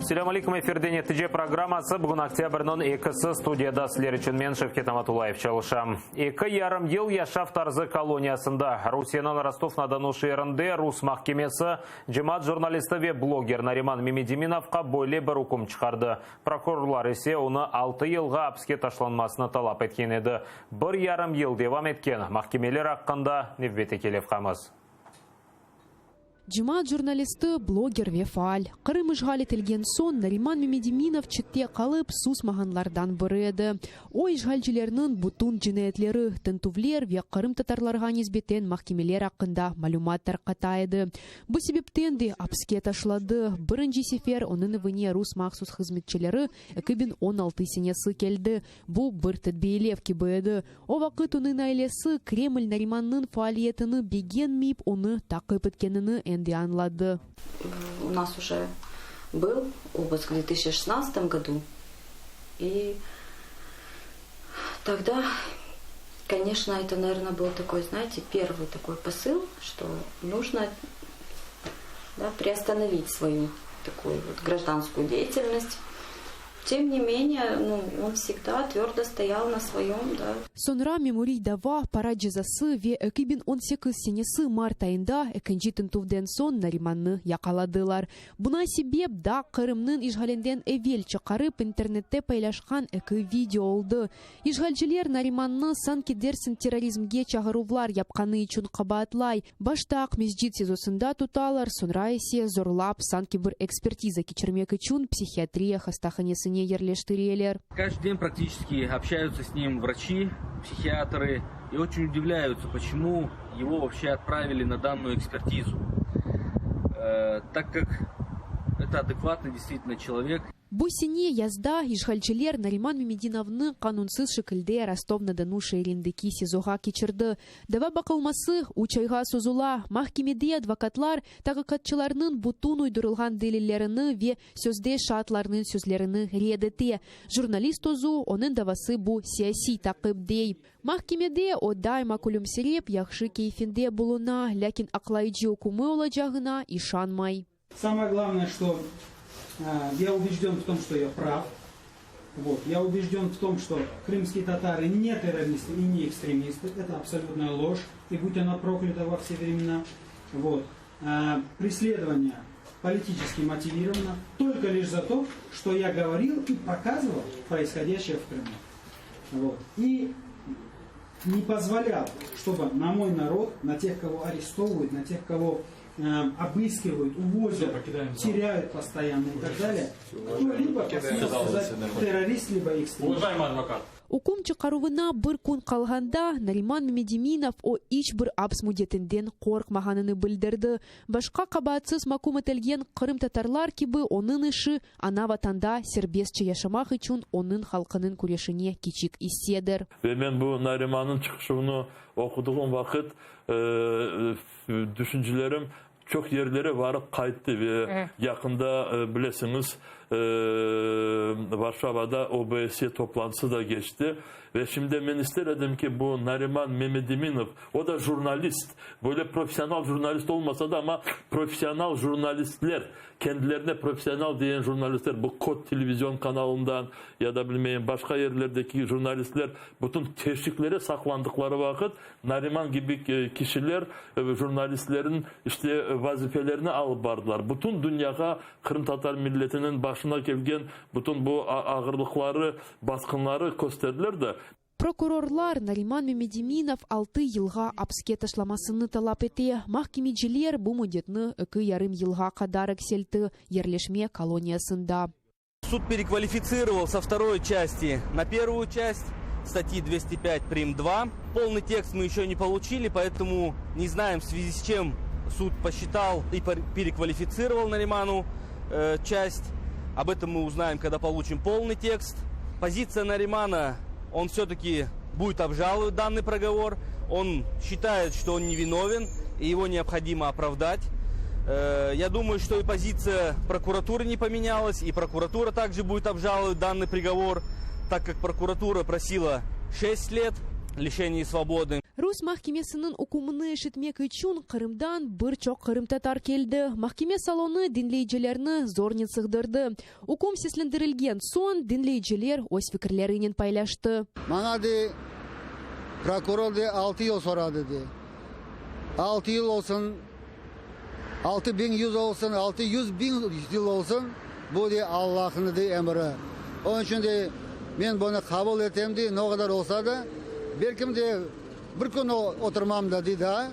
Selâm aleyküm, efirde Netice programması. Bugün oktâbrniñ ekisi, studiyada sizler içün men, Şevket Amatullayev, çalışam. 2,5 yıl yaşav tarzı koloniyasında, Rusiyeniñ Rostov-na-Donu şeerinde rus mahkemesi cemaat jurnalisti ve bloger Nariman Memedeminovqa böyle bir üküm çıqardı. Prokurorlar ise onı 6 yılğa apiske taşlanmasını talap etken edi. 1,5 yıl devam etken mahkemeler aqqında nevbetteki levhamız. Cemaat jurnalisti, bloger ve faal. Qırım işğal etilgen soñ Nariman Memediminov çette qalıp susmağanlardan biri edi. O, işğalcilerniñ bütün cinayetleri, tintüvler ve qırımtatarlarğa nisbeten mahkemeler aqqında malümat tarqata edi. Bu sebepten de apiske taşladı. Birinci sefer onıñ evine rus mahsus hızmetçileri 2016 senesi keldi. Bu bir tedbiyelev kibi edi. O vaqıt onıñ ailesi Kreml Narimannıñ faaliyetini begenmeyip onı taqip etkenini endi añladı. У нас уже был обыск в 2016 году. И тогда, конечно, это, наверное, был такой, знаете, первый такой посыл, что нужно, да, приостановить свою такую вот гражданскую деятельность. Тем не менее, ну, он всегда твердо стоял на своем, да. Soñra memuriy dava, para cezası ve 2018 senesi mart ayında ekinci tintüvden soñ Narimannı yaqaladılar. Buña sebep da Qırımnıñ işğalinden evel çıqarıp internette paylaşqan eki video oldı. İşğalciler Narimannı sanki dersiñ terrorizmge çağıruvlar yapqanı içün qabaatlay. Başta Aqmescit SİZOsında tutalar, soñra ise zorlap sanki bir ekspertiza keçirmek içün psihiatriya hastahanesine yerleştireler. Каждый день практически общаются с ним врачи, психиатры и очень удивляются, почему его вообще отправили на данную экспертизу. Так как это адекватный действительно человек. Bu sene yazda işğalciler Nariman Memedinovnı qanunsız şekilde Rostov-na-Donu şeerindeki SİZOğa keçirdi. Dava baqılması 3 ayğa sozula. Mahkemede advokatlar taqiqatçılarnıñ bütün uydurılğan delillerini ve sözde şaatlarnıñ sözlerini red ete. Jurnalist özü, onıñ davası bu siyasiy taqip dey. Mahkemede o daima külümsirep, yahşı keyfinde buluna, lâkin aqlayıcı ükümi olacağına işanmay. Самое главное, что я убежден в том, что я прав. Вот. Я убежден в том, что крымские татары не террористы и не экстремисты. Это абсолютная ложь. И будь она проклята во все времена. Вот. Преследование политически мотивировано только лишь за то, что я говорил и показывал происходящее в Крыму. Вот. И не позволял, чтобы на мой народ, на тех, кого арестовывают, на тех, кого обыскивают, увозят, теряют постоянно и так далее, кто-либо посмел сказать террорист либо экстремист. Уважаемый адвокат. Üküm çıqaruvına bir kün qalğanda Nariman Memediminov o iç bir aps müddetinden qorqmağanını bildirdi. Başqa qabaatsız maküm etilgen qırımtatarlar kibi onıñ işi ana vatanda serbestçe yaşamaq içün onıñ halqınıñ küreşine kiçik issedir. Ve men bu Narimannıñ çıqışını oquduğım vaqıt düşüncelerim çoq yerlere varıp qayttı ve yaqında, bilesiñiz, Varşavada OBSE toplantısı da keçti. Ve şimdi men ister edim ki, bu Nariman Memedeminov, o da jurnalist, böyle professional jurnalist olmasa da, amma professional jurnalistler, kendilerine professional degen jurnalistler, bu Kod televizion kanalından ya da bilmeyim başqa yerlerdeki jurnalistler bütün teşiklere saqlandıqları vaqıt, Nariman kibi kişiler jurnalistlerniñ işte vazifelerini alıp bardılar. Bütün dünyağa qırımtatar milletiniñ başına kelgen bütün bu ağırlıqları, basqınları kösterdiler de. Prokurorlar Nariman Memediminov 6 yılğa apske taşlamasını talap ete. Mahkemeciler bu müddetni 2,5 yılğa qadar eksiltti yerleşme koloniyasında. Суд переквалифицировал со второй части на первую часть статьи 205 прим 2. Полный текст мы еще не получили, поэтому не знаем, в связи с чем суд посчитал и переквалифицировал Нариману часть. Об этом мы узнаем, когда получим полный текст. Позиция Наримана, он все-таки будет обжаловать данный приговор. Он считает, что он невиновен и его необходимо оправдать. Я думаю, что и позиция прокуратуры не поменялась, и прокуратура также будет обжаловать данный приговор, так как прокуратура просила 6 лет. Лишении свободы. Rus mahkemesiniñ ükümini eşitmek içün Qırımdan bir çoq qırımtatar keldi. Mahkeme salonı diñleyicilerni zornen sığdırdı. Üküm seslendirilgen soñ diñleyiciler öz fikirlerinen paylaştı. Maña dey, prokuror dey, altı yıl soradı dey. Altı yıl olsun, 6100 olsun, 600 000 yıl olsun, bu dey Allahnıñ dey emri. Onıñ içün dey, men bunı qabul etem dey, ne qadar olsa da, belkim de bir kün oturmam da dey daa,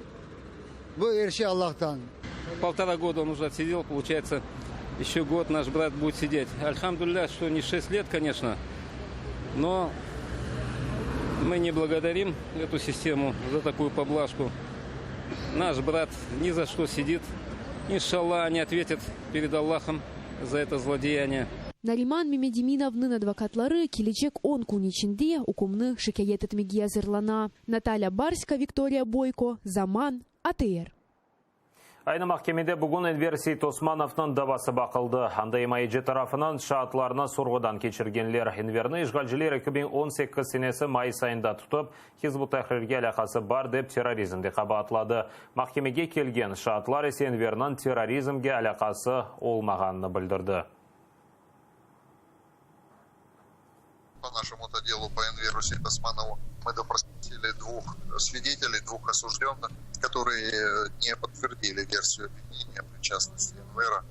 bu er şey Allahtan. Полтора года он уже отсидел, получается, еще год наш брат будет сидеть. Альхамдулилля, что не 6 лет, конечно, но мы не благодарим эту систему за такую поблажку. Наш брат ни за что сидит. Иншалла, они ответят перед Аллахом за это злодеяние. Nariman Memedeminovnıñ advokatları kelecek 10 kün içinde ükümni şikâyet etmege azırlana. Natalya Barska, Viktoriya Boyko, Zaman, ATR. Aynı mahkemede bugün Enver Seytosmanovnıñ davası baqıldı. Anda imayeci tarafınıñ şaatlarını sorğudan keçirgenler. Enverni işğalciler 2018 senesi mayıs ayında tutıp, Hizb ut-Tahrirge alâqası bar dep terrorizmde qabaatladı. Mahkemege kelgen şaatlar ise Enverniñ terrorizmge alâqası olmağanını bildirdi. По нашему-то делу по Энверу Сейтосманову мы допросили двух свидетелей, двух осужденных, которые не подтвердили версию обвинения о причастности Энвера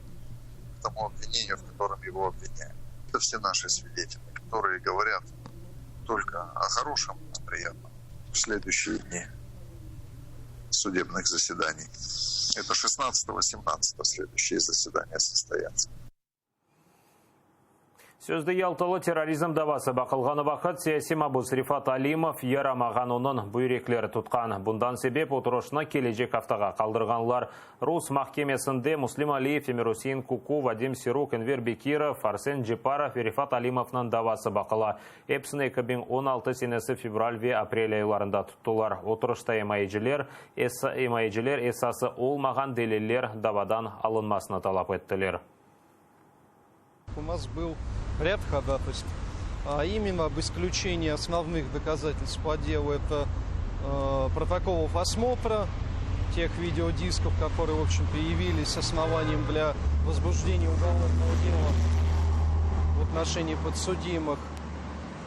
к тому обвинению, в котором его обвиняют. Это все наши свидетели, которые говорят только о хорошем, о приятном. В следующие дни судебных заседаний. Это 16-17 следующие заседания состоятся. Sözde Yaltalı terrorizm davası baqılğanı vaqıt siyasiy mabus Refat Alimov yaramağan onıñ büyrekleri tutqan. Bundan sebep oturışnı kelecek aftağa qaldırğanlar. Rus mahkemesinde Muslim Aliyev, Emir-Usein Kuku, Vadim Siruk, Enver Bekirov, Arsen Ceparov ve Refat Alimovnıñ davası baqıla. Episini 2016 senesi fevral ve aprel aylarında tuttılar. Oturışta imayeciler, imayeciler esası olmağan deliller davadan alınmasını talap ettiler. У нас был ряд ходатайств, а именно об исключении основных доказательств по делу. Это э, протоколов осмотра тех видеодисков, которые, в общем-то, явились основанием для возбуждения уголовного дела в отношении подсудимых.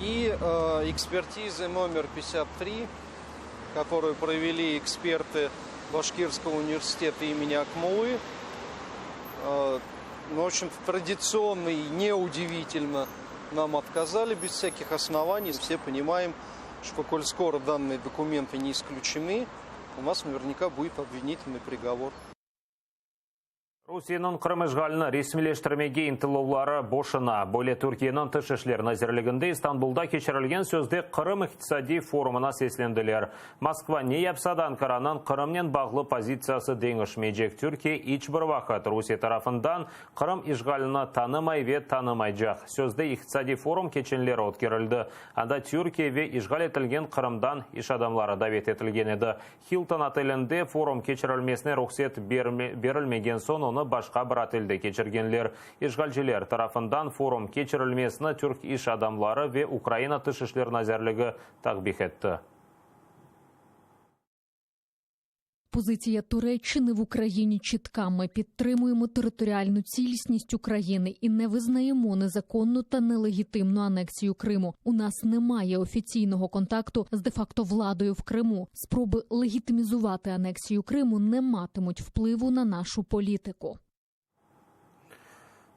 И э, экспертизы номер 53, которую провели эксперты Башкирского университета имени Акмуллы. Э, ну, в общем, традиционно и неудивительно нам отказали без всяких оснований. Все понимаем, что коль скоро данные документы не исключены, у нас наверняка будет обвинительный приговор. Rusiyeniñ Qırım işğalini resmiyleştirmege ıntıluvları boşuna. Böyle Türkiyeniñ Tış işler nazirliginde İstanbulda keçirilgen sözde Qırım iqtisadiy forumına seslendiler. Moskva ne yapsa da Ankaranıñ Qırımnen bağlı pozitsiyası deñişmeycek. Türkiye iç bir vaqıt Rusiye tarafından Qırım işğalini tanımay ve tanımaycaq. Sözde iqtisadiy forum keçenleri ötkerildi. Anda Türkiye ve işğal etilgen Qırımdan iş adamları davet etilgen edi. Hilton otelinde forum keçirilmesine ruhset berilmegen soñ onı başqa bir otelde keçirgenler. İşğalciler tarafından forum keçirilmesini türk iş adamları ve Ukraina Tış işler nazirligi takbih etti. Позиція Туреччини в Україні чітка. Ми підтримуємо територіальну цілісність України і не визнаємо незаконну та нелегітимну анексію Криму. У нас немає офіційного контакту з де-факто владою в Криму. Спроби легітимізувати анексію Криму не матимуть впливу на нашу політику.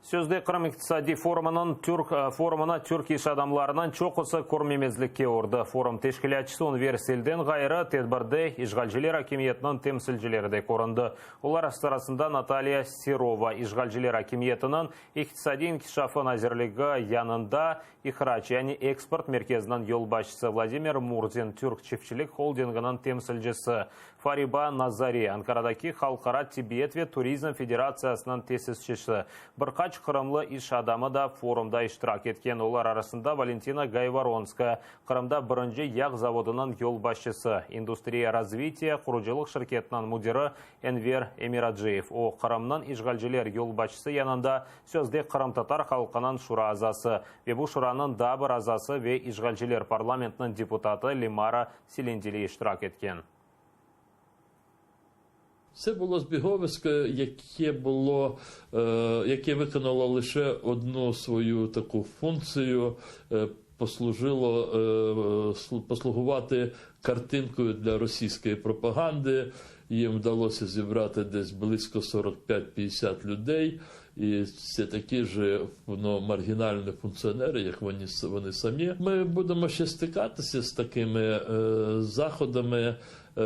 Sözde Qırım iqtisadiy forumınıñ türk forumına türk iş adamlarınıñ çoqusı körmemezlikke urdı. Forum teşkilâtçısı Ünver Selden ğayrı tedbirde işğalciler akimiyetiniñ temsilcileri de köründi. Olar sırasında Natalya Serova işğalciler akimiyetiniñ İqtisadiy inkişafı nazirligi yanında ihrac yani eksport merkeziniñ yolbaşçısı Vladimir Murdin Türk çiftçilik holdinginiñ temsilcisi. Fariba Nazari, Ankaradaki Halqara tibbiyet ve turizm federatsiyasınıñ tesisçisi. Bir qaç qırımlı iş adamı da forumda iştirak etken, olar arasında Valentina Gayvoronskaya, Qırımda birinci yağ zavodınıñ yolbaşçısı, İndustriya razvitiya qurucılıq şirketiniñ müdiri Enver Emiraciyev. O, Qırımnıñ işğalciler yolbaşçısı yanında sözde qırımtatar halqınıñ şura azası ve bu şuranıñ daa bir azası ve işğalciler parlamentiniñ deputatı Lemara Selendili iştirak etken. Це було збіговисько, яке було, яке виконало лише одну свою таку функцію, послужило послугувати картинкою для російської пропаганди. Їм вдалося зібрати десь близько 45-50 людей, і це такі ж ну, маргінальні функціонери, як вони, вони самі. Ми будемо ще стикатися з такими е, заходами, е,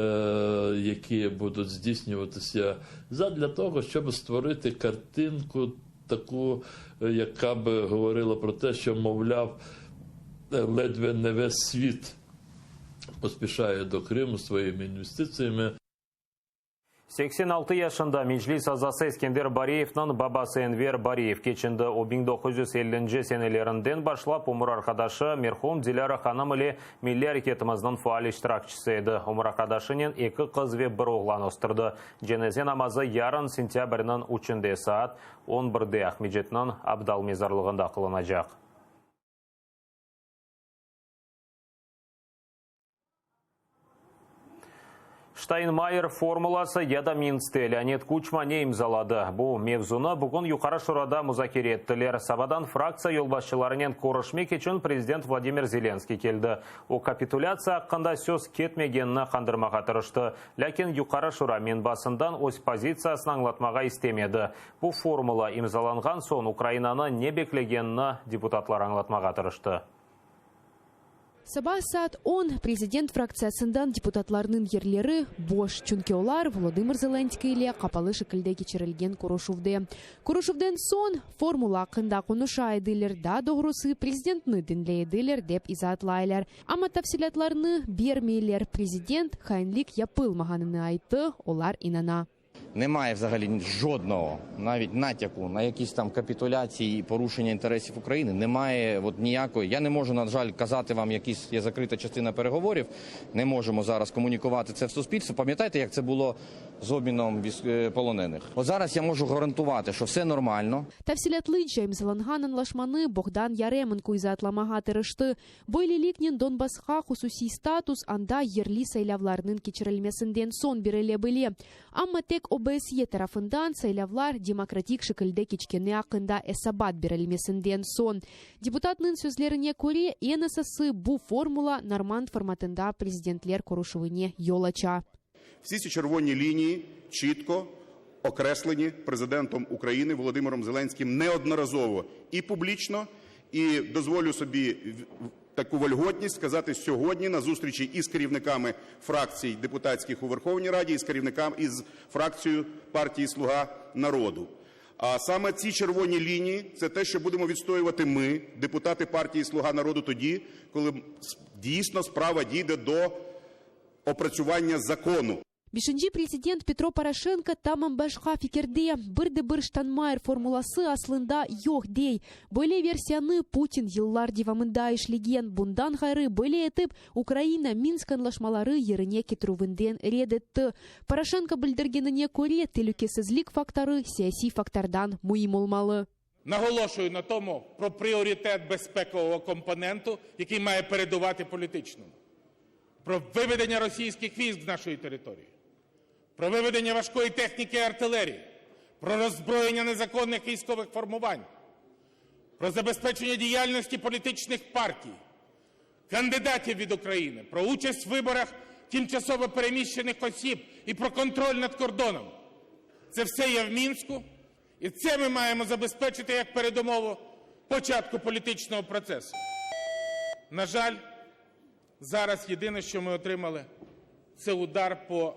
які будуть здійснюватися задля того, щоб створити картинку таку, яка би говорила про те, що, мовляв, ледве не весь світ поспішає до Криму своїми інвестиціями. 86 yaşında Meclis azası Eskender Bariyevniñ babası Enver Bariyev keçindi. O, 1950-nci senelerinden başlap ömür arqadaşı merhum Dilâra hanım ile milliy areketimizniñ faal iştirakçisi edi. Ömür arqadaşınen eki qız ve bir oğlan östürdi. Cenaze namazı yarın, sentâbrniñ üçünde, saat on birde Aqmecitniñ Abdal mezarlığında qılınacaq. Ştaynmayer formulası ya da Minskte Leonid Kuçma ne imzaladı? Bu mevzunı bugün Yuqarı Şurada muzakere ettiler. Sabadan fraktsiya yolbaşçılarınen körüşmek içün prezident Vladimir Zelenskıy keldi. O, kapitulâtsiya aqqında söz ketmegenini qandırmağa tırıştı. Lâkin Yuqarı Şura menbasından öz pozitsiyasını añlatmağa istemedi. Bu formula imzalanğan soñ Ukrainanı ne beklegenini deputatlar añlatmağa tırıştı. Saba saat on, prezident fraktsiyasından deputatlarnıñ yerleri boş, çünki olar Volodımır Zelenskıy ile qapalı şekilde keçirilgen körüşüvde. Körüşüvden soñ formula aqqında qonuşa ediler, daa doğrusı, prezidentni diñley ediler, dep izaatlaylar. Amma tafsilâtlarnı bermeyler. Prezident, hainlik yapılmağanını ayttı, olar inana. Немає взагалі жодного навіть натяку на якісь там капітуляції і порушення інтересів України. Немає от ніякої. Я не можу, на жаль, казати вам, якісь є закрита частина переговорів. Не можемо зараз комунікувати це в суспільство. Пам'ятаєте, як це було з обміном полонених? От зараз я можу гарантувати, що все нормально. Tafsilâtlıca imzalanğan añlaşmanı Boğdan Yaremenko izaatlamağa tırıştı. Böyleliknen Donbassqa hususiy status anda yerli saylavlarnıñ keçirilmesinden soñ berile bile. Amma tek OBSYE tarafından saylavlar demokratik şekilde keçkeni aqqında esabat berilmesinden soñ. Deputatnıñ sözlerine köre, eñ esası, bu formula normand formatında prezidentler körüşüvine yol aça. Всі ці червоні лінії чітко окреслені президентом України Володимиром Зеленським неодноразово і публічно, і дозволю собі таку вольготність сказати сьогодні на зустрічі із керівниками фракцій депутатських у Верховній Раді, і з керівниками із фракцією партії «Слуга народу». А саме ці червоні лінії – це те, що будемо відстоювати ми, депутати партії «Слуга народу», тоді, коли дійсно справа дійде до опрацювання закону. Beşinci prezident Petro Poroşenko tamam başqa fikirde, bir de bir Ştanmayer formulası aslında yoq, dey. Böyle versiyanı Putin yıllar devamında işlegen, bundan ğayrı, böyle etip, Ukraina Minsk añlaşmaları yerine ketirüvinden red etti. Poroşenko bildirgenine köre, telükesizlik faktorı siyasiy faktordan müim olmalı. Наголошую на тому про пріоритет безпекового компоненту, який має передувати політичному. Про виведення російських військ з нашої території, про виведення важкої техніки і артилерії, про роззброєння незаконних військових формувань, про забезпечення діяльності політичних партій, кандидатів від України, про участь в виборах тимчасово переміщених осіб і про контроль над кордоном. Це все є в Мінську, і це ми маємо забезпечити як передумову початку політичного процесу. На жаль, зараз єдине, що ми отримали, це удар по...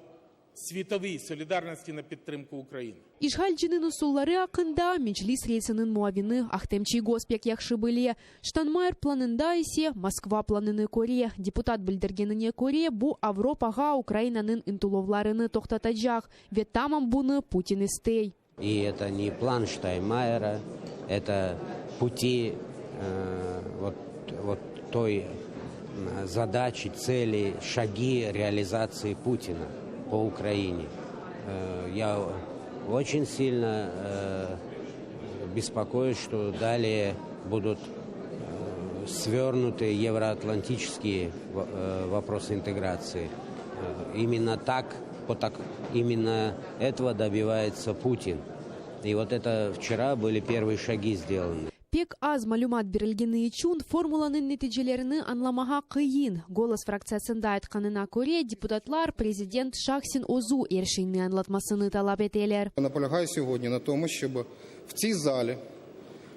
Світовій солідарності на підтримку України. İşğalciniñ usulları aqqında Meclis reisiniñ muavini Ahtem Çiygoz pek yahşı bile. Ştanmayer planında ise Moskva planını köre. Deputat bildirgenine köre, bu Avropağa Ukrainanıñ ıntılovlarını toqtatacaq ve tamam bunı Putin istey. И это не план Штайнмайера, это пути вот, вот той задачи, цели, шаги реализации Путина по Украине. Я очень сильно беспокоюсь, что далее будут свернуты евроатлантические вопросы интеграции. Именно так, по так, именно этого добивается Путин. И вот это вчера были первые шаги сделаны. Pek az malümat berilgeni içün formulanıñ neticelerini añlamağa qıyın. Golos fraktsiyasında aytqanına köre, deputatlar prezident şahsen özü er şeyni añlatmasını talap eteler. Наполягаю сьогодні на тому, щоб в цій залі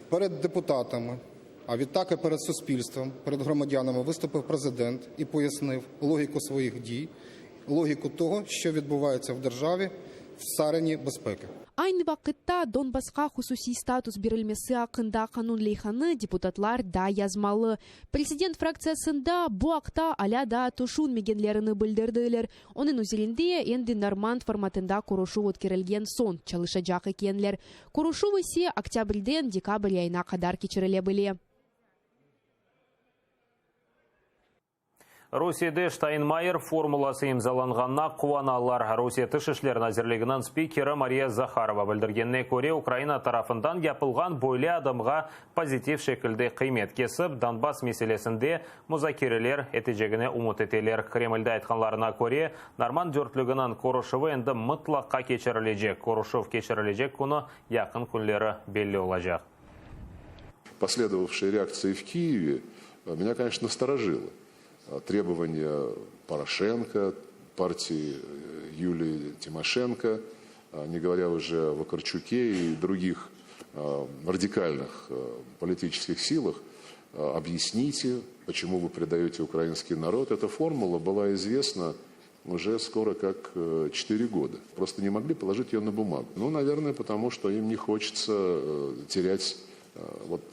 перед депутатами, а відтак і перед суспільством, перед громадянами виступив президент і пояснив логіку своїх дій, логіку того, що відбувається в державі в царині безпеки. Aynı vaqıtta Donbassqa hususiy status berilmesi aqqında qanun leyhanı deputatlar da yazmalı. Prezident fraktsiyasında bu aqta alâ daa tüşünmegenlerini bildirdiler. Onıñ üzerinde endi normand formatında körüşüv ötkerilgen soñ çalışacaq ekenler. Körüşüv ise oktâbrden dekabr ayına qadar keçirile bile. Rusiyede Ştaynmayer formulası imzalanğanına quvanalar. Rusiye Tış işler nazirliginiñ spikeri Mariya Zaharova bildirgenine köre, Ukraina tarafından yapılğan böyle adımğa pozitiv şekilde qıymet kesip, Donbass meselesinde muzakereler etecegine ümüt eteler. Kremlde aytqanlarına köre, Normand dörtlüginiñ körüşüvi endi mıtlaqqa keçirilecek. Körüşüv keçirilecek künü yaqın künleri belli olacaq. Последовавшие реакции в Киеве меня, конечно, насторожила. Требования Порошенко, партии Юлии Тимошенко, не говоря уже о Вакарчуке и других радикальных политических силах, объясните, почему вы предаете украинский народ. Эта формула была известна уже скоро как 4 года. Просто не могли положить ее на бумагу. Ну, наверное, потому что им не хочется терять вот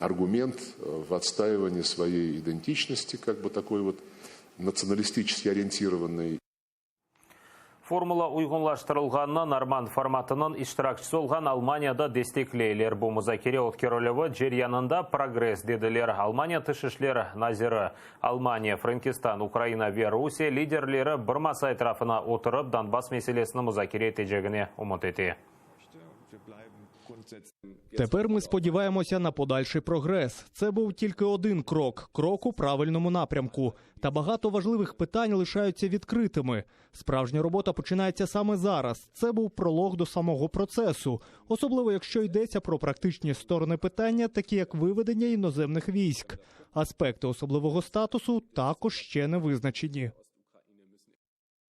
аргумент в отстаивании своей идентичности, как бы такой вот националистически ориентированной. Formula uyğunlaştırılğanını Normand formatınıñ iştirakçisi olğan Almaniya da destekleyler. Bu muzakere ötkerilüvi ceryanında progress dediler. Almaniya Tış işler naziri, Almaniya, Frenkistan, Ukraina ve Rusiye liderleri bir masa etrafına oturıp Donbass meselesini muzakere etecegine ümüt ete. Тепер ми сподіваємося на подальший прогрес. Це був тільки один крок, крок у правильному напрямку. Та багато важливих питань лишаються відкритими. Справжня робота починається саме зараз. Це був пролог до самого процесу, особливо якщо йдеться про практичні сторони питання, такі як виведення іноземних військ. Аспекти особливого статусу також ще не визначені.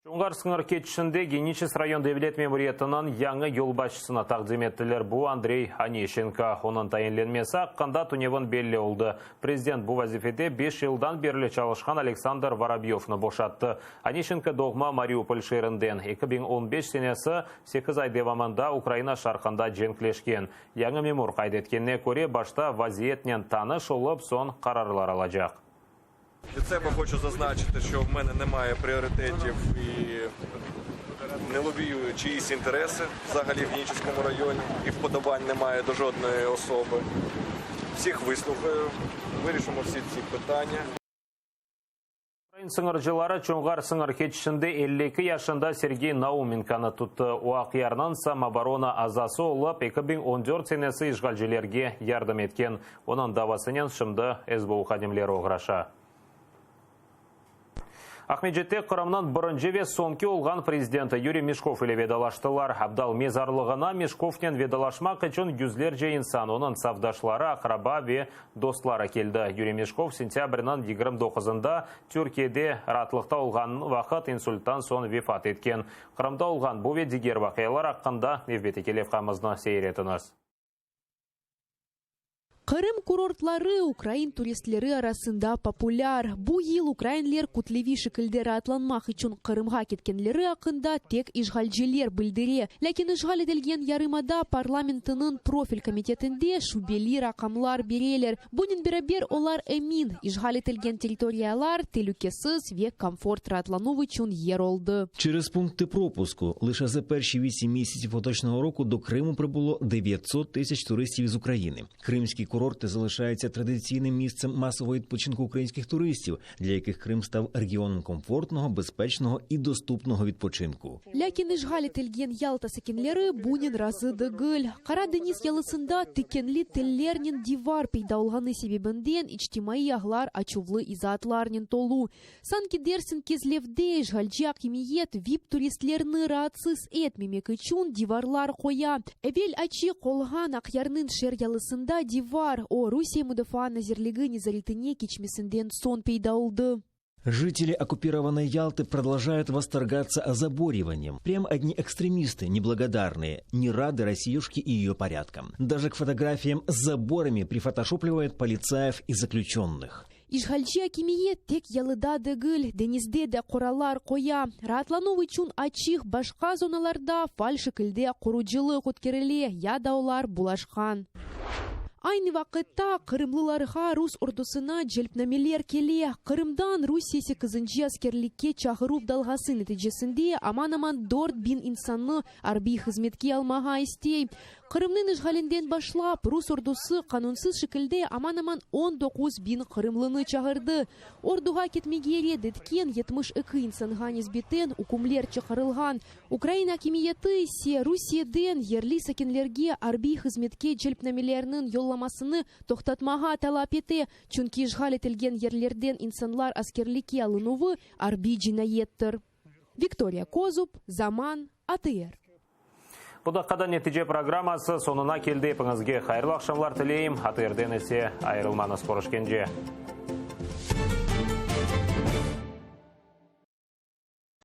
Çonğar sıñır keçişinde Geniçesk rayon devlet memuriyetiniñ yañı yolbaşçısını taqdim ettiler. Bu, Andrey Oneşçenko. Onıñ tayinlenmesi aqqında tünevin belli oldı. Prezident bu vazifede beş yıldan berli çalışqan Aleksandr Vorobyovnı boşattı. Oneşçenko doğma Mariupol şeerinden. 2015 senesi sekiz ay devamında Ukraina şarqında cenkleşken. Yañı memur qayd etkenine köre, başta vaziyetnen tanış olıp, soñ qararlar alacaq. Від себе хочу зазначити, що в мене немає пріоритетів і не лобіюю чиїсь інтереси взагалі в Генічеському районі і вподобань немає до жодної особи. Всіх вислухаю, вирішимо всі ці питання. Ukrain sıñırcıları Çonğar sıñır keçişinde 52 yaşında Sergey Naumenkonı tuttı. O, Aqyarnıñ samooborona azası olıp, 2014 senesi işğalcilerge yardım etken. Onıñ davasınen şimdi SBU hadimleri oğraşa. Aqmescitte Qırımnıñ birinci ve soñki olğan prezidenti Yuriy Meşkov ile vedalaştılar. Abdal mezarlığına Meşkovnen vedalaşmaq içün yüzlerce insan, onıñ safdaşları, aqraba ve dostları keldi. Yuriy Meşkov sentâbrniñ 29-ında Türkiyede raatlıqta olğan vaqıt insulttan soñ vefat etken. Qırımda olğan bu ve diger vaqialar aqqında nevbetteki levhamıznı seyir etiñiz. Qırım kurortları ukrain turistleri arasında populâr. Bu yıl ukrainler kütleviy şekilde raatlanmaq içün Qırımğa ketkenleri aqqında tek işğalciler bildire. Lâkin işğal etilgen yarımada parlamentiniñ profil komitetinde şübeli raqamlar bereler. Bunen beraber olar emin, işğal etilgen territoriyalar telükesiz ve komfort raatlanuv içün yer oldı. Через пункты пропуску лише за перші вісім місяців поточного року до Криму прибуло 900 тисяч туристів із України. Кримські курорти залишаються традиційним місцем масового відпочинку українських туристів, для яких Крим став регіоном комфортного, безпечного і доступного відпочинку. Lâkin işğal etilgen Yalta sakinleri bunen razı degil. Qara deñiz yalısında tikenli tellernen divar peyda olğanı sebebinden içtimaiy ağlar açuvlı izaatlarnen tolu. Sanki dersiñ Kezlevde işğalci akimiyet VIP-turistlerni raatsız etmemek içün divarlar qoya. Evel açıq olğan Aqyarnıñ şeer yalısında divar, o, Rusiye Mudafaa nazirligi nezaretine keçmesinden soñ peyda oldı. Жители оккупированной Ялты продолжают восторгаться озабориванием. Прям одни экстремисты неблагодарные, не рады Россиюшке и ее порядкам. Даже к фотографиям с заборами прифотошопливают полицаев и заключенных. İşğalci akimiyet tek yalıda degil, deñizde de qoralar qoya. Raatlanuv içün açıq başqa zonalarda faal şekilde qurucılıq ötkerile ya da olar bulaşqan. Aynı vaqıtta qırımlılarğa rus ordusına celpnameler kele. Qırımdan Rusiye sekizinci askerlikke çağıruv dalğası neticesinde aman-aman 4000 insannı arbiy hızmetke almağa istey. Qırımnıñ işğalinden başlap, rus ordusı qanunsız şekilde aman-aman 19 biñ qırımlını çağırdı. Orduğa ketmege red etken 72 insanğa nisbeten ükümler çıqarılğan. Ukraina akimiyeti ise Rusiyeden yerli sakinlerge arbiy hızmetke celpnamelerniñ yollamasını toqtatmağa talap ete, çünki işğal etilgen yerlerden insanlar askerlikke alınuvı arbiy cinayettir. Viktoriya Kozub, Zaman, ATR. Bu daqqada netice programması soñuna keldi. Epiñizge hayırlı aqşamlar tileyim. ATRden ise ayırılmañız körüşkence.